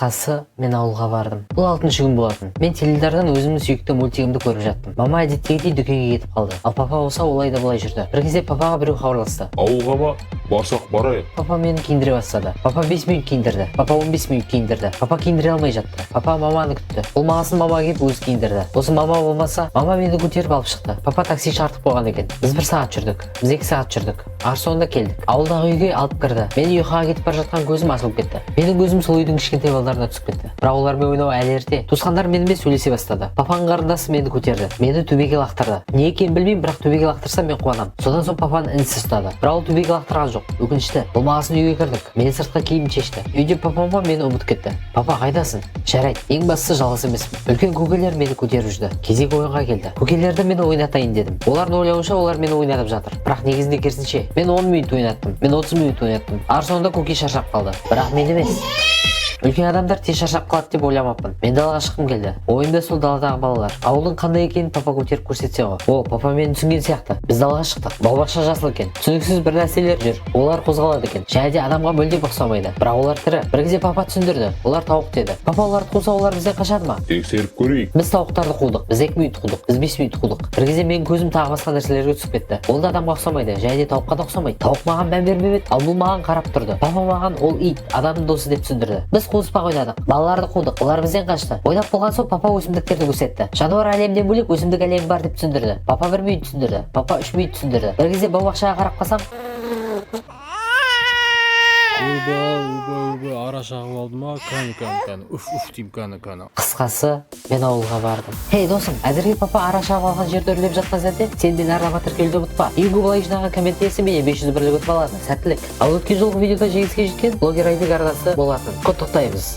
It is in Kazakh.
Қысқасы, мен ауылға бардым. Бұл алтыншы күн болатын. Мен теледидардан өзімнің сүйікті мультигімді көріп жаттым. Мама әдеттегідей дүкенге кетіп қалды, ал папа болса, олай да былай жүрді. Бір кезде папаға біреу хабарласты. Ауылға ма? Барсақ, барайық. Папа мені киіндіре бастады. Папа 5 минут киіндірді, папа 15 минут киіндірді, папа киіндіре алмай жатты. Папа маманы күтті. Болмағасын мама келіп, өзі киіндірді. Осы мама болмаса, мама мені көтеріп алып шықты. Папа такси шақыртып қойған екен. Біз бір сағат жүрдік, біз 2 сағат жүрдік, ар соңында келдік. Ауылдағы үйге алып кірді. Мен ұйқыға кетіп бара жатқан көзім ашылып кетті. Менің көзім сол үйдің кішкентай балдарына түсіп кетті, бірақ олармен ойнау әлі ерте. Туысқандарым менімен сөйлесе бастады. Папаның қарындасы мені көтерді, мені төбеге лақтырды. Не екенін білмеймін, бірақ төбеге лақтырса, мен қуанамын. Содан соң папаның інісі ұстады, бірақ ол төбеге лақтырған жоқ, өкінішті. Болмағасын үйге кірдік. Мен сыртқы киімін шешті. Үйде папама мені ұмытып кетті. Папа, қайдасың? Жарайды, ең бастысы, жалғыз емеспін. Үлкен көкелер мені көтеріп жүрді. Кезек ойынға келді. Көкелерді мен ойнатайын дедім. Олардың ойлауынша, олар мені ойнатып жатыр, бірақ негізінде керісінше. Мен 10 минут ойнаттым, мен 30 минут ойнаттым. Ар соңында көке шаршап қалды, бірақ мен емес. Үлкен адамдар тез шаршап қалады деп ойламаппын. Мен далаға шыққым келді. Ойымда сол даладағы балалар. Ауылдың қандай екенін папа көтеріп көрсетсе ғой. О, папа мені түсінген сияқты. Біз далаға шықтық. Бау-бақша жасыл екен, түсініксіз бір нәрселер жүр. Олар қозғалады екен және де адамға мүлдем ұқсамайды, бірақ олар тірі. Бір кезде папа түсіндірді: олар тауық деді. Папа, оларды қуса, олар бізден қашады ма? Тексеріп көрейік. Біз тауықтарды қудық. Біз 2 минут қудық, біз 5 минут қудық. Бір кезде менің көзім тағы басқа нәрселерге түсіп кетті. Ол да адамға ұқсамайды және де тауыққа да ұқсамайды. Тауық маған мән бермеп еді, ал бұл маған қарап тұрды. Папа маған ол ит, адамның досы деп түсіндірді. Біз қуыспақ ойнадық, балаларды қудық, олар бізден қашты. Ойнап болған соң папа өсімдіктерді көрсетті. Жануар әлемінен бөлек өсімдік әлемі бар деп түсіндірді. Папа бір минут түсіндірді, папа 3 минут түсіндірді. Бір кезде бау бақшаға қарап қалсам, Ойбай, ойбай, ойбай, ара шағып алды ма? Кәні, кәні, кәні, уф, уф деймін, кәні, кәні. Қысқасы, мен ауылға бардым. Хей, досым, әзірге папа ара шағып алған жерді үрлеп жатқан сәтте сен де арнама тіркелуді ұмытпа. Ең көп лайк жинаған коммент иесі менен 500 бірлік ұтып алады. Сәттілік! Ал өткен жолғы видеода жеңіске жеткен блогер Айбек арнасы болатын. Құттықтаймыз!